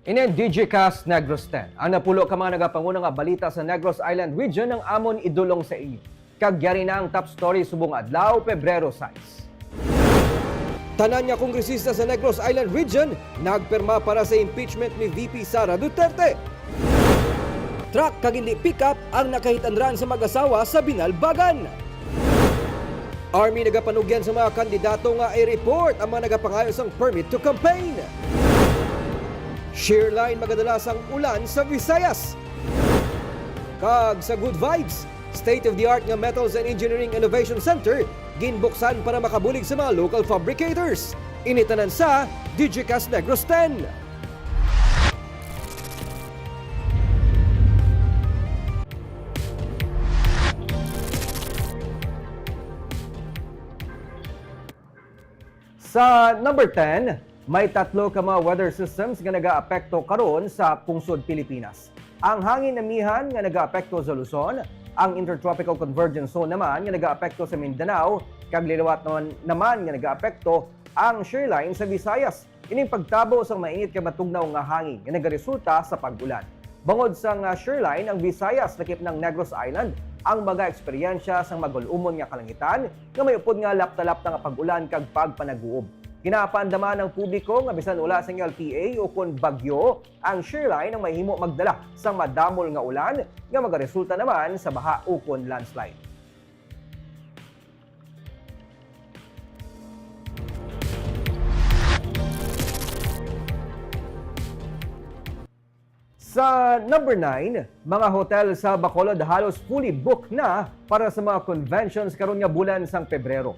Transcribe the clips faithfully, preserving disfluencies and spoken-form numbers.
Ini ang Digicast Negros ten. Ang napulo ka mga nagapanguna nga balita sa Negros Island Region ang amon idulong sa inyo. Kag yari na ang top story subong adlaw, Pebrero sais. Tanan nga kongresista sa Negros Island Region nagpirma para sa impeachment ni V P Sara Duterte. Truck kag indi pickup ang nakahit-anran sa mag-asawa sa Binalbagan. Army nagapanugyan sa mga kandidato nga i-report ang mga nagapangayo sang permit to campaign. Shearline magadala sang ulan sa Visayas. Kag sa Good Vibes, state-of-the-art nga Metals and Engineering Innovation Center ginbuksan para makabulig sa mga local fabricators. Ini tanan sa Digicast Negros ten. Sa number ten, may tatlo ka mga weather systems nga nagaapekto karon sa pungsod Pilipinas. Ang hangin amihan nga nagaapekto sa Luzon, ang Intertropical Convergence Zone naman nga nagaapekto sa Mindanao, kag liliwat naman, naman nga nagaapekto ang shearline sa Visayas. Ining pagtabo sang mainit kag matugnaw nga hangin nga nagaresulta sa pag-ulan. Bangod sang, ah, shearline, ang Visayas, lakip na ang Negros Island, ang magaeksperyensya sang magul-umon nga kalangitan nga may upod nga lapta-lapta nga pag-ulan kag pagpanaguob. Ginapaandam ang publiko nga bisan wala sang L P A o kon bagyo, ang shearline ang mahimo magdala sang madamol nga ulan nga magaresulta naman sa baha ukon landslide. Sa number nine, mga hotel sa Bacolod halos fully booked na para sa mga conventions karon nga bulan sang Pebrero.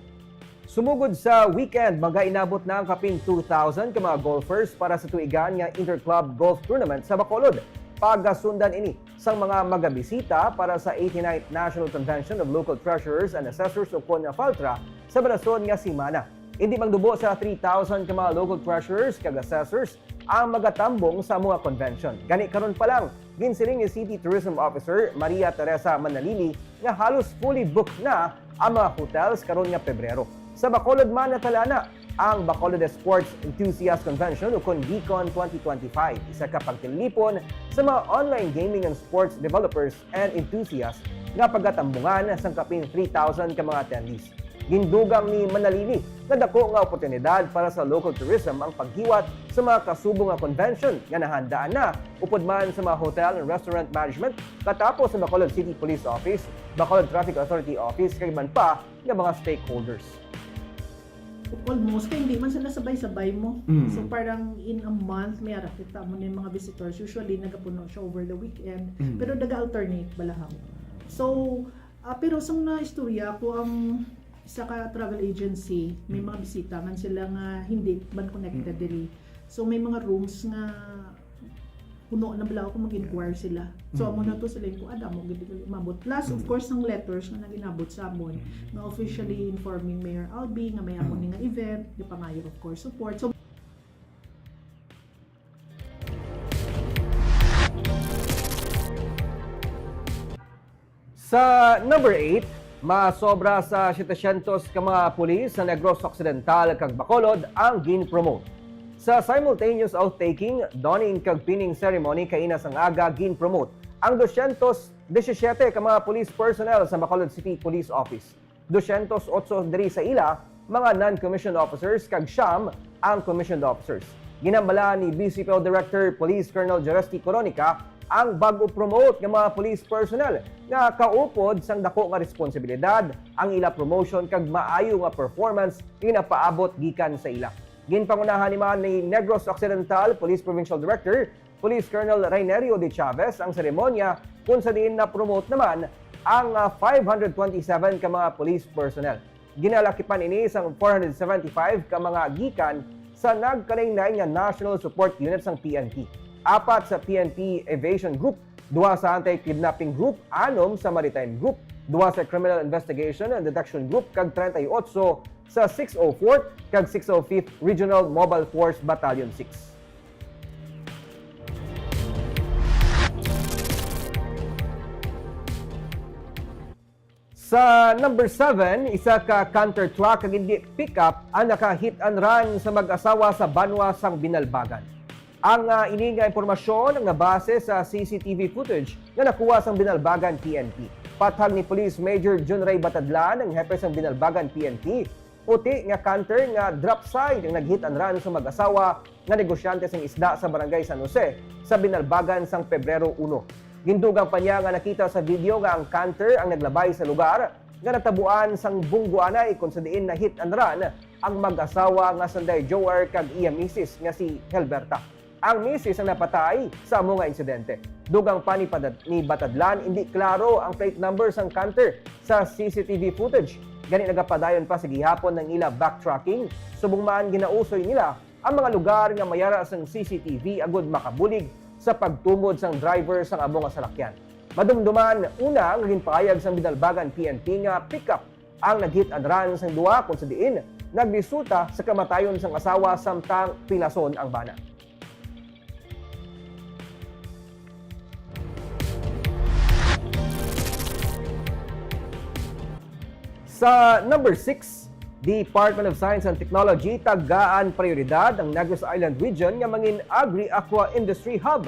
Sumugod sa weekend, magainabot na ang kapin two thousand ka mga golfers para sa tuigan nga Interclub Golf Tournament sa Bacolod. Pagasundan ini sang mga magabisita para sa eighty-ninth National Convention of Local Treasurers and Assessors o kon FALTRA sa balason nga semana. Indi magdubo sa three thousand ka mga local treasurers kag assessors ang magatambong sa mga convention. Gani karon pa lang, ginsiling ni City Tourism Officer Maria Teresa Manalili nga halos fully booked na ang mga hotels karon nga Pebrero. Sa Bacolod man natala na ang Bacolod Sports Enthusiast Convention ukon BCON twenty twenty-five, isa ka pagtilipon sa mga online gaming and sports developers and enthusiasts nga pagatambungan sang kapin three thousand ka mga attendees. Gindugang ni Manalili nga dako nga oportunidad para sa local tourism ang paghiwat sa mga kasubo nga convention nga nahandaan na, upod man sa mga hotel and restaurant management, katapos sa Bacolod City Police Office, Bacolod Traffic Authority Office, kag iban pa nga mga stakeholders. Almost, kay hindi man sila sabay-sabay mo. Mm. So parang in a month, may ara kita mo na yung mga visitors. Usually, nagapuno siya over the weekend. Mm. Pero naga-alternate balahaw. So, ah, pero sang naistorya ko ang isa ka travel agency, may mga bisita man sila nga hindi man connected diri. So may mga rooms nga puno na bala ako mag-inquire sila. So amo na to sila yung kuan, amo gid ko umabot. Plus of course ang letters nga naginabot sa amon nga officially informing Mayor Albee nga may amo ni nga event, di pangayo of course support. So Sa number eight, masobra sa setecientos ka mga pulis sa Negros Occidental kag Bacolod ang gin-promote. Sa simultaneous oath-taking, donning kag pinning ceremony kaina sang aga, gin-promote ang dosyentos disisiete ka mga police personnel sa Bacolod City Police Office. Dosyentos otso diri sa ila, mga non-commissioned officers kag siyam ang commissioned officers. Ginhambal ni B C P O Director Police Colonel Jeresti Coronica ang bag-o promote nga mga police personnel nga kaupod sang dako nga responsibilidad ang ila promotion kag maayo nga performance nga ginapaabot gikan sa ila. Ginpangunahan ni man ni Negros Occidental Police Provincial Director Police Colonel Rainerio de Chavez ang seremonya kung sa diin na-promote naman ang, ah, five hundred twenty-seven ka mga police personnel. Ginalakipan ini sang four hundred seventy-five ka mga gikan sa nagkalain-lain nga National Support Unit sang P N P, apat sa P N P Evasion Group, duha sa Anti-Kidnapping Group, anom sa Maritime Group, duha sa Criminal Investigation and Detection Group, kag treinta y ocho sa six oh fourth kag six oh fifth Regional Mobile Force Battalion six. Sa number seven, isa ka canter truck kag indi pickup ang naka-hit and run sa mag-asawa sa banwa sang Binalbagan. Ang, ah, ini nga impormasyon ang nabase sa C C T V footage nga nakuha sang Binalbagan P N P. Pathag ni Police Major Junray Batadlan, ang hepe sang Binalbagan P N P, puti nga canter nga drop side ang nag-hit and run sa mag-asawa nga negosyante sang isda sa Barangay San Jose sa Binalbagan sang Pebrero uno. Gindugang pa niya nga nakita sa video nga ang canter ang naglabay sa lugar nga natabuan sang bungguanay, kon sa diin na-hit and run ang mag-asawa nga sanday Joer kag iya misis nga si Helberta. Ang misis ang napatay sa amo nga insidente. Dugang pa ni Padat-, ni Batadlan, indi klaro ang plate number sang canter sa C C T V footage. Gani nagapadayon pa sa gihapon ang ila backtracking, subong man ginausoy nila ang mga lugar nga may ara sang C C T V agud makabulig sa pagtumod sang driver sang amo nga salakyan. Madumduman una nga ginpahayag sang Binalbagan P N P nga pickup ang nag-hit and run sang duha, kon sa diin nagresulta sa kamatayon sang asawa samtang pilason ang bana. Sa number six, Department of Science and Technology, tagaan prioridad ang Negros Island Region nga mangin agri-aqua industry hub.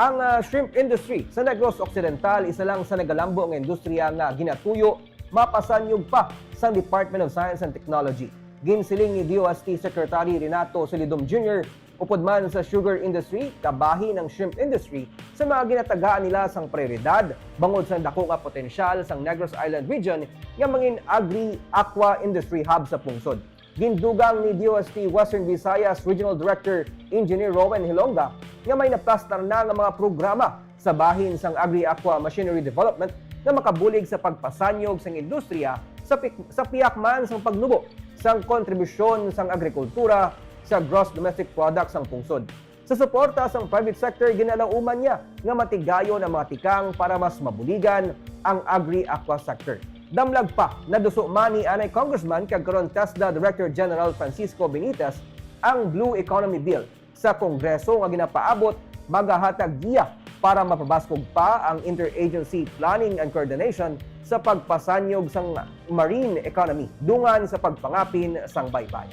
Ang, ah, shrimp industry sa Negros Occidental isa lang sa nagalambo nga industriya nga ginatuyo mapasanyog pa sang Department of Science and Technology. Ginsiling ni D O S T Secretary Renato Solidum Junior, upod man sa sugar industry, kabahin ang shrimp industry sa mga ginatagaan nila sang prioridad bangod sa dako nga potensyal sang Negros Island Region nga mangin agri-aqua industry hub sa pungsod. Gindugang ni D O S T Western Visayas Regional Director Engineer Rowen Hilonga nga may naplastar na nga mga programa sa bahin sang agri-aqua machinery development nga makabulig sa pagpasanyog sang industriya sa pik-, sa pihak man sang pagnubo sang kontribusyon sang agrikultura sa gross domestic product sang pungsod. Sa suporta sang private sector, ginalauman niya nga matigayon ang mga tikang para mas mabuligan ang agri-aqua sector. Damlag pa, naduso man ni anay Congressman kag karon TESDA Director General Francisco Benitez ang Blue Economy Bill sa Kongreso nga ginapaabot magahatag giya para mapabaskog pa ang interagency planning and coordination sa pagpasanyog sang marine economy dungan sa pagpangapin sang baybay.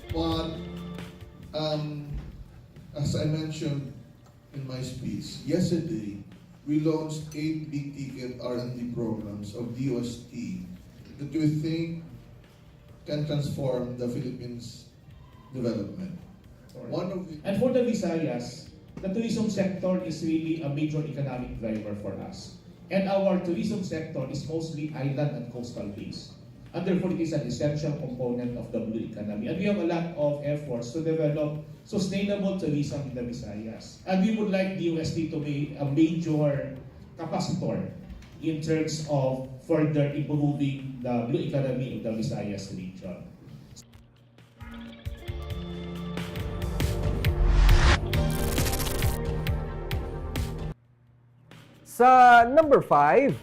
But, um, as I mentioned in my speech, yesterday, we launched eight big ticket R and D programs of D O S T that we think can transform the Philippines' development. One of the And for the Visayas, the tourism sector is really a major economic driver for us. And our tourism sector is mostly island and coastal based. And therefore, it is an essential component of the blue economy. And we have a lot of efforts to develop sustainable tourism in the Visayas. And we would like D O S T to be a major capacitor in terms of further improving the blue economy in the Visayas region. Sa number five,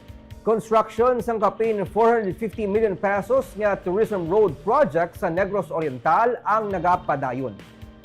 construction sang kapin four hundred fifty million pesos nga tourism road project sa Negros Oriental ang nagapadayon.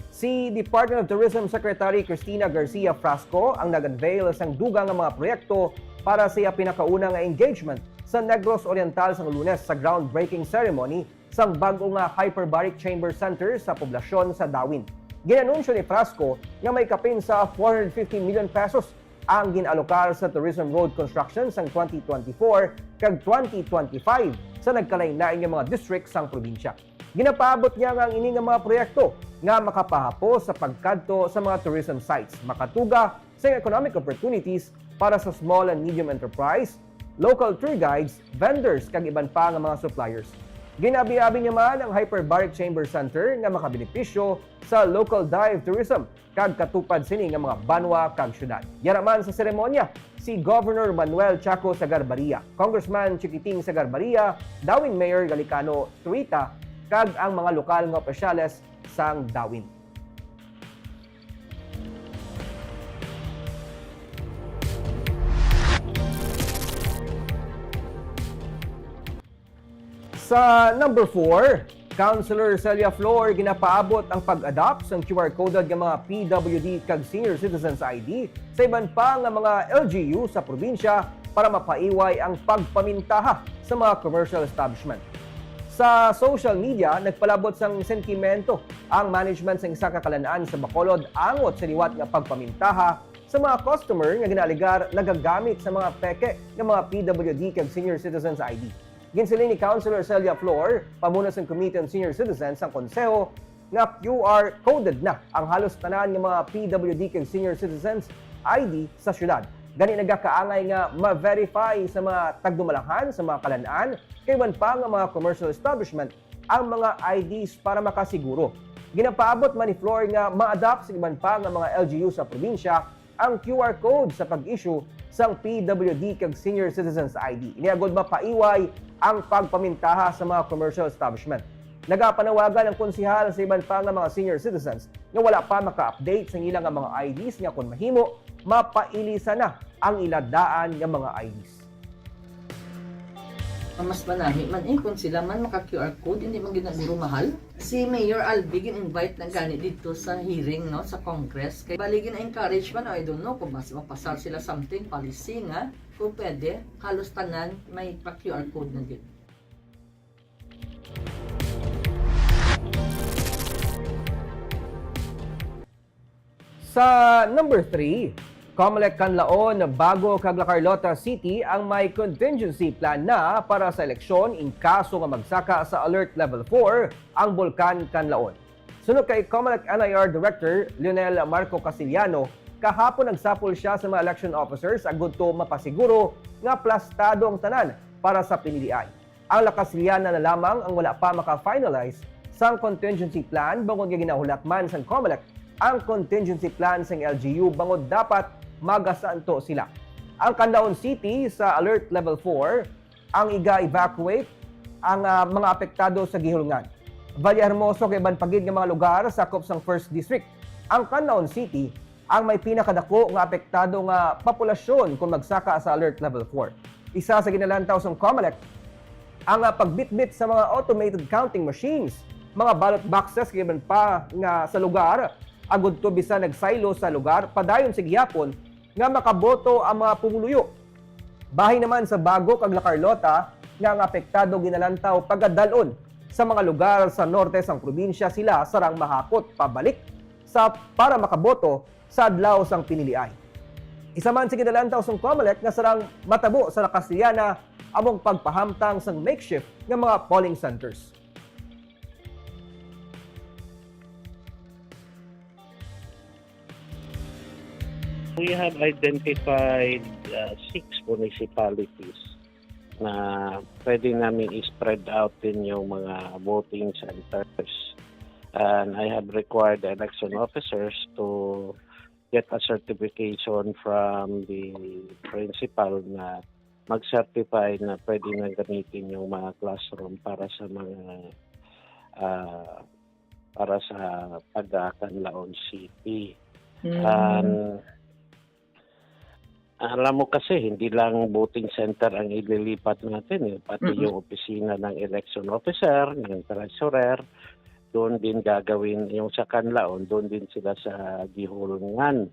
Si Department of Tourism Secretary Cristina Garcia Frasco ang nag-unveil sang dugang nga mga proyekto para sa iya pinakauna nga engagement sa Negros Oriental sang Lunes sa groundbreaking ceremony sang bag-o nga Hyperbaric Chamber Center sa poblasyon sa Dawin. Ginanunsyo ni Frasco nga may kapin sa four hundred fifty million pesos ang gin-alokar sa tourism road construction sang twenty twenty-four kag twenty twenty-five sa nagkalain-lain nga mga district sang probinsya. Ginapaabot niya nga ang ini nga mga proyekto nga makapahapos sa pagkadto sa mga tourism sites, makatuga sa economic opportunities para sa small and medium enterprise, local tour guides, vendors, kag iban pa nga mga suppliers. Ginabi-abi niya man ang Hyperbaric Chamber Center nga makabenepisyo sa local dive tourism kag katupad sini nga mga banwa kag syudad. Yara man sa seremonya, si Governor Manuel Chaco Sagarbaria, Congressman Chikiting Sagarbaria, Dawin Mayor Galicano Turita, kag ang mga lokal nga opisyales sang Dawin. Sa number four, Councilor Celia Flor ginapaabot ang pag-adopt sang Q R coded nga mga P W D kag senior citizens I D sa iban pa nga mga L G U sa probinsya para mapaiway ang pagpamintaha sa mga commercial establishment. Sa social media, nagpalabot sang sentimento ang management sang isa ka kalan-an sa Bacolod angot sa liwat nga pagpamintaha sa mga customer nga ginaalegar nagagamit sa mga peke nga mga P W D kag senior citizens I D. Ginsiling ni Councilor Celia Flor, pamuno sang Committee on Senior Citizens sang Konseho, nga Q R coded na ang halos tanan nga mga P W D kag senior citizens I D sa syudad. Gani nagakaangay nga ma-verify sa mga tagdumalahan sa mga kalan-an kag iban pa nga mga commercial establishment ang mga I Ds para makasiguro. Ginapaabot man ni Flor nga ma-adopt sa iban pa nga mga L G U sa probinsya ang Q R code sa pag-issue sang P W D kag senior citizens I D. Ini agud mapaiway ang pagpamintaha sa mga commercial establishment. Nagapanawagan ang konsehal sa iban pa nga mga senior citizens nga wala pa maka-update sa ila nga mga I Ds nga kon mahimo, mapailisan na ang ila daan nga mga I Ds. Mas manami man eh kung sila man maka-Q R code, hindi man ginaguro mahal. Si Mayor Albi gin-invite na gani dito sa hearing, no, sa Congress. Kay bali gina-encourage man, I don't know kung mas mapasar sila something policy nga kung pwede, halos tanan may pa-Q R code na din. Sa number three, Comelec Canlaon, Bago kag La Carlota City ang may contingency plan na para sa eleksyon in kaso nga magsaka sa Alert Level four ang Bulkan Canlaon. Suno kay Comelec N I R Director Lionel Marco Casiliano, kahapon nagsapol siya sa mga election officers agud to mapasiguro nga plastado ang tanan para sa piniliay. Ang La Casiliana na lamang ang wala pa maka-finalize sang contingency plan, bangod nga ginahulat man sang Comelec ang contingency plan sang L G U bangod dapat magasanto sila. Ang Canlaon City sa Alert Level four ang iga-evacuate ang, ah, mga apektado sa Guihulngan, Vallahermoso kag iban pa gid nga mga lugar sakop sang First District. Ang Canlaon City ang may pinakadako nga apektado nga populasyon kon magsaka sa Alert Level four. Isa sa ginalantaw sang Comelec ang, ah, pagbitbit sa mga automated counting machines, mga ballot boxes kag iban pa nga sa lugar agud to bisan nagsaylo sa lugar padayon sa gihapon nga makaboto ang mga pumuluyo. Bahin naman sa Bago kag La Carlota nga ang apektado ginalantaw pagadal-on sa mga lugar sa norte sang probinsya sila sarang mahakot pabalik sa para makaboto sa adlaw sang piniliay. Isa man sa ginalantaw sang Comelec nga sarang matabo sa La Casiliana among pagpahamtang sang makeshift nga mga polling centers. We have identified uh, six municipalities na pwede namin i-spread out din yung mga voting centers. And I have required the election officers to get a certification from the principal na mag-certify na pwede na gamitin yung mga classroom para sa mga uh, para sa taga Canlaon City. Mm. And alam mo kasi, hindi lang voting center ang ililipat natin. Eh. Pati mm-hmm. yung opisina ng election officer, ng treasurer, doon din gagawin yung sa Canlaon, doon din sila sa Guihulngan.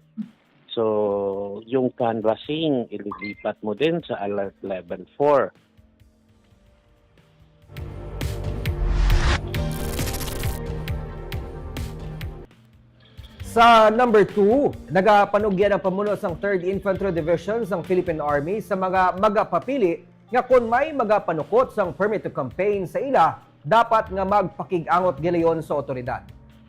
So, yung canvassing, ililipat mo din sa alert level four. Sa number two, nagapanugyan ang pamuno sang Third Infantry Division sang Philippine Army sa mga magapapili nga kon may magapanukot sang permit to campaign sa ila, dapat nga magpakig-angot gilayon sa otoridad.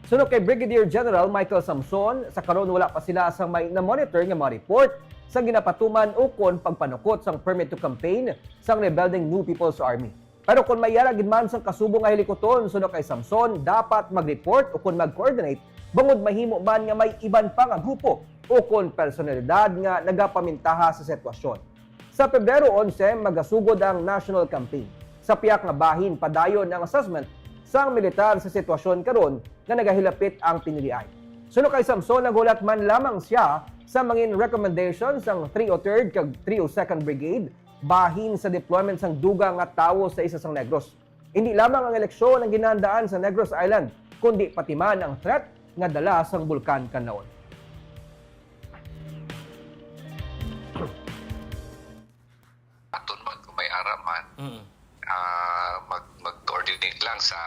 Suno kay Brigadier General Michael Samson, sa karon wala pa sila sang may na-monitor nga mga report sa ginapatuman ukon pagpanukot sang permit to campaign sang rebelding New People's Army. Pero kon may yara gid man sang kasubong nga hilikuton, suno kay Samson, dapat mag-report ukon mag-coordinate bangod mahimo man nga may iban pa nga grupo ukon personalidad nga nagapamintaha sa sitwasyon. Sa Pebrero onse, magasugod ang national campaign. Sa pihak nga bahin, padayon ang assessment sang militar sa sitwasyon karon nga nagahilapit ang piniliay. Suno kay Samson, naghulat man lamang siya sa mangin recommendation sang three oh third kag three oh second Brigade bahin sa deployment sang dugang nga tawo sa isa sang Negros. Indi lamang ang eleksyon ang ginahandaan sa Negros Island, kundi pati man ang threat nga dala sang Bulkan Canlaon. Aton man kung may ara man, mm. uh, mag, mag-coordinate Ang sa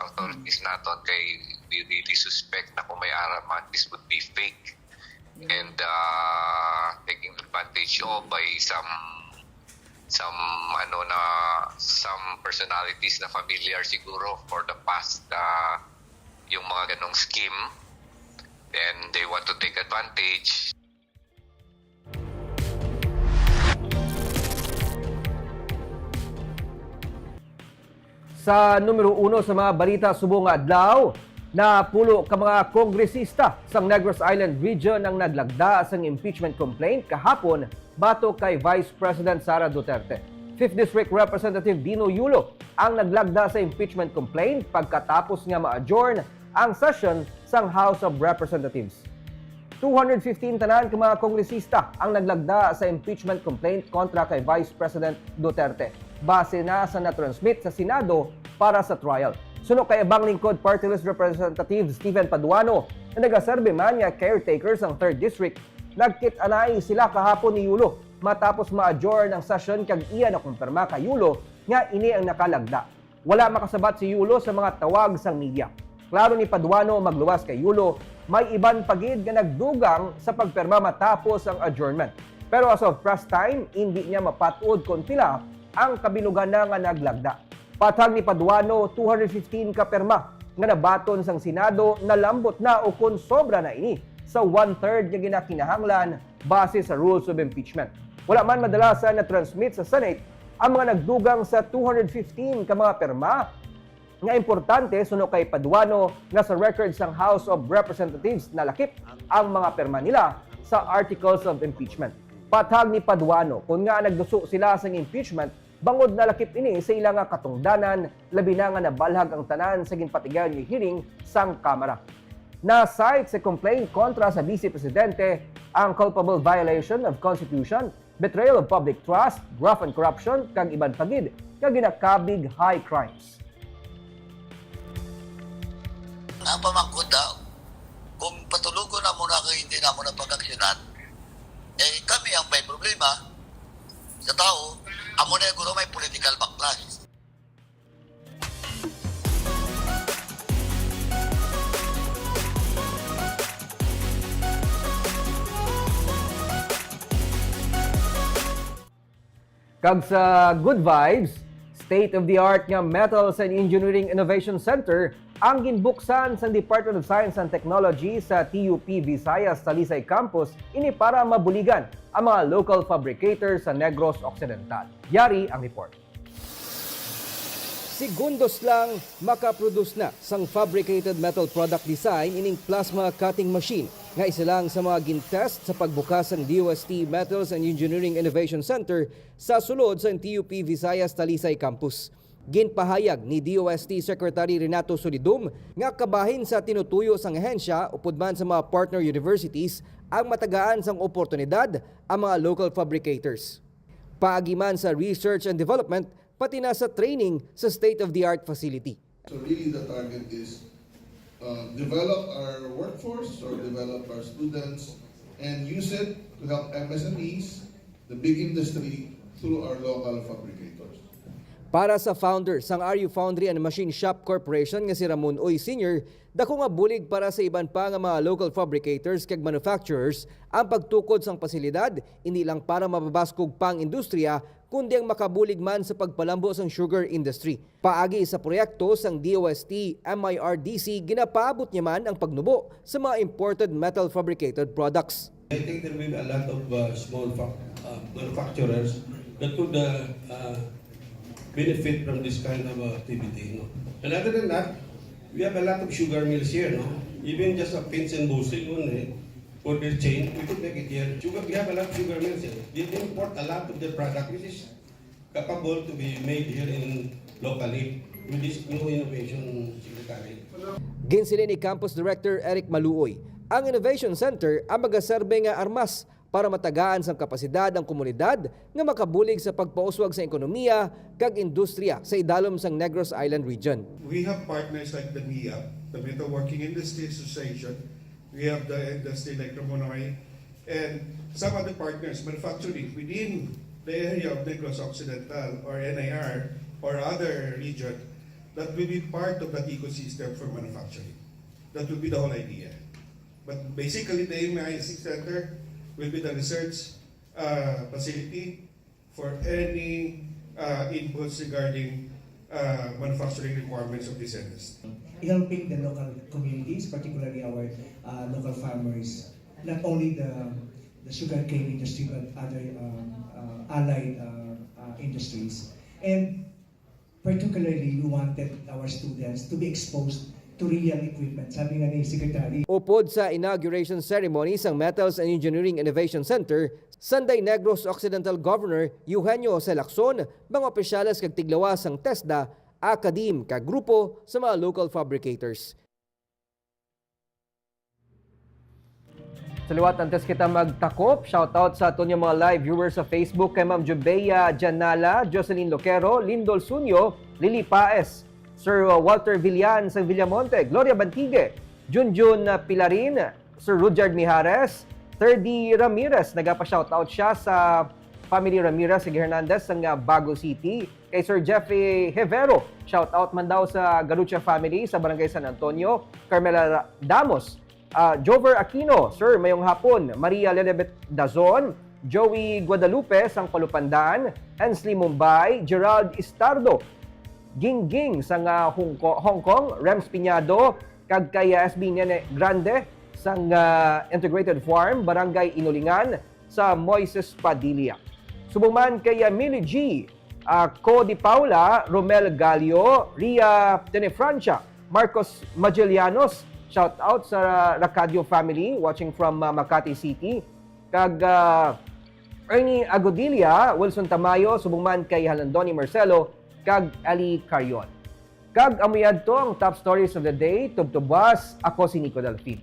authorities naton kay we really suspect na kung may araman, this would be fake and uh, taking advantage of by some some ano na some personalities na familiar siguro for the past uh, yung mga ganong scheme, then they want to take advantage. Sa numero uno sa mga balita subong nga adlaw, napulo ka mga kongresista sang Negros Island Region ang naglagda sang impeachment complaint kahapon batok kay Vice President Sara Duterte. Fifth District Representative Dino Yulo ang naglagda sa impeachment complaint pagkatapos nga ma-adjourn ang session sang House of Representatives. Two hundred fifteen tanan ka mga kongresista ang naglagda sa impeachment complaint kontra kay Vice President Duterte, base na sa na-transmit sa Senado para sa trial. Suno kay Abang Lingkod Party List Representative Steven Paduano, nga nagaserbi man nga caretaker sang Third District, nagkit-anay sila kahapon ni Yulo matapos ma-adjourn ang session kag iya nakumpirma kay Yulo nga ini ang nakalagda. Wala makasabat si Yulo sa mga tawag sang media. Klaro ni Paduano, magluwas kay Yulo, may iban pa gid nga nagdugang sa pagpirma matapos ang adjournment. Pero as of press time, indi niya mapat-od kon pila ang kabinugan na nga naglagda. Patag ni Paduano, two hundred fifteen ka pirma nga nabaton sang Senado nalambot na ukon sobra na ini sa one-third nga ginakinahanglan base sa rules of impeachment. Wala man madala sa na-transmit sa Senate ang mga nagdugang sa two hundred fifteen ka mga pirma nga importante suno kay Paduano nga sa record sang House of Representatives nalakip ang mga pirma nila sa articles of impeachment. Patag ni Paduano, kun nga nagduso sila sang impeachment, bangod nalakip ini sa ila nga katungdanan, labi na nga nabalhag ang tanan sa ginpatigayon nga hearing sang Kamara. Na-cite sa complaint kontra sa Vice Presidente ang culpable violation of Constitution, betrayal of public trust, graft and corruption, kag iban pa gid nga ginakabig high crimes. Napamangkot daw, kung patulogon na muna kay hindi na muna pag-aksyonan, eh kami ang may problema sa tao, amo na yung may political backlash. Kag sa Good Vibes, state-of-the-art nga Metals and Engineering Innovation Center ang ginbuksan sang Department of Science and Technology sa T U P Visayas Talisay Campus, ini para mabuligan ang mga local fabricators sa Negros Occidental. Yari ang report. Segundos lang, makaproduce na sang fabricated metal product design ining plasma cutting machine nga isa lang sa mga gin-test sa pagbukas sang D O S T Metals and Engineering Innovation Center sa sulod sang T U P Visayas Talisay Campus. Ginpahayag ni D O S T Secretary Renato Solidum nga kabahin sa tinutuyo sang ahensya upod man sa mga partner universities ang matagaan sang oportunidad ang mga local fabricators. Paagi man sa research and development, pati na sa training sa state-of-the-art facility. So really the target is uh, develop our workforce or develop our students and use it to help M S M Es, the big industry, through our local fabricators. Para sa founder sang Are You Foundry and Machine Shop Corporation nga si Ramon Uy Senior, dako nga bulig para sa iban pa nga mga local fabricators kag manufacturers ang pagtukod sang pasilidad, indi lang para mapabaskog pa ang industriya, kundi ang makabulig man sa pagpalambo sang sugar industry. Paagi sa proyekto sang D O S T M I R D C, ginapaabot niya man ang pagnubo sa mga imported metal fabricated products. I think there will be a lot of uh, small fac- uh, manufacturers that could uh, uh, benefit from this kind of uh, activity. No? And other than that, we have a lot of sugar mills here. No? Even just a pinch and boosting only for their chain, we could make it here. Sugar, we have a lot of sugar mills here. They import a lot of their product, which is capable to be made here in locally with this new innovation secretary. Ginsiling ni Campus Director Eric Maluoy, ang Innovation Center ang magaserbe nga armas para matagaan sang kapasidad ang komunidad nga makabulig sa pagpauswag sa ekonomiya kag industriya sa idalom sang Negros Island Region. We have partners like the MIA, the Metalworking Industry Association, we have the industry like Ramonoy, and some other partners, manufacturing within the area of Negros Occidental or N I R or other region. That will be part of that ecosystem for manufacturing. That will be the whole idea. But basically, the M I S C Center will be the research uh, facility for any uh, inputs regarding uh, manufacturing requirements of this industry. Helping the local communities, particularly our uh, local farmers, not only the, the sugarcane industry but other um, uh, allied uh, uh, industries. And particularly, we wanted our students to be exposed to real equipment. Sabi nga ni Secretary, Upod sa inauguration ceremony sang Metals and Engineering Innovation Center, Sunday Negros Occidental Governor Eugenio Jose Lacson, mga opisyales kag tiglawas sang TESDA, ACADEEM kag grupo sa mga local fabricators. Sa liwat, antes kita magtakop, shoutout sa aton nga mga live viewers sa Facebook kay Ma'am Jubeya Janala, Jocelyn Loquero, Lindol Sunyo, Lily Paes, Sir uh, Walter Villan sang Villamonte, Gloria Bantigue, Junjun uh, Pilarin, Sir Rudyard Mijares, Thirdy Ramirez, nagapa-shoutout siya sa family Ramirez ug Hernandez sang uh, Bago City, kay Sir Jeffrey Hevero, shoutout man daw sa Garucha family sa Barangay San Antonio, Carmela Ra- Damos, uh, Jover Aquino, Sir, mayong hapon, Maria Lelebet Dazon, Joey Guadalupe sang Palupandan, Hensley Mumbay, Gerald Istardo, Gingging sang uh, Hong Ko- Hong Kong, Rems Piñado, kag kay uh, S B Nene Grande sang uh, Integrated Farm, Barangay Inulingan, sa Moises Padilla. Subong man kay uh, Millie G, uh, Co Di Paula, Romel Galio, Ria Tenefrancia, Marcos Magellanos, shout out sa Racadio family watching from uh, Makati City, kag uh, Ernie Agodilla, Wilson Tamayo, subong man kay Halandoni Marcelo, kag Ali Carion. Kag amo yadto ang top stories of the day, tubtubwas, ako si Nico Delfin.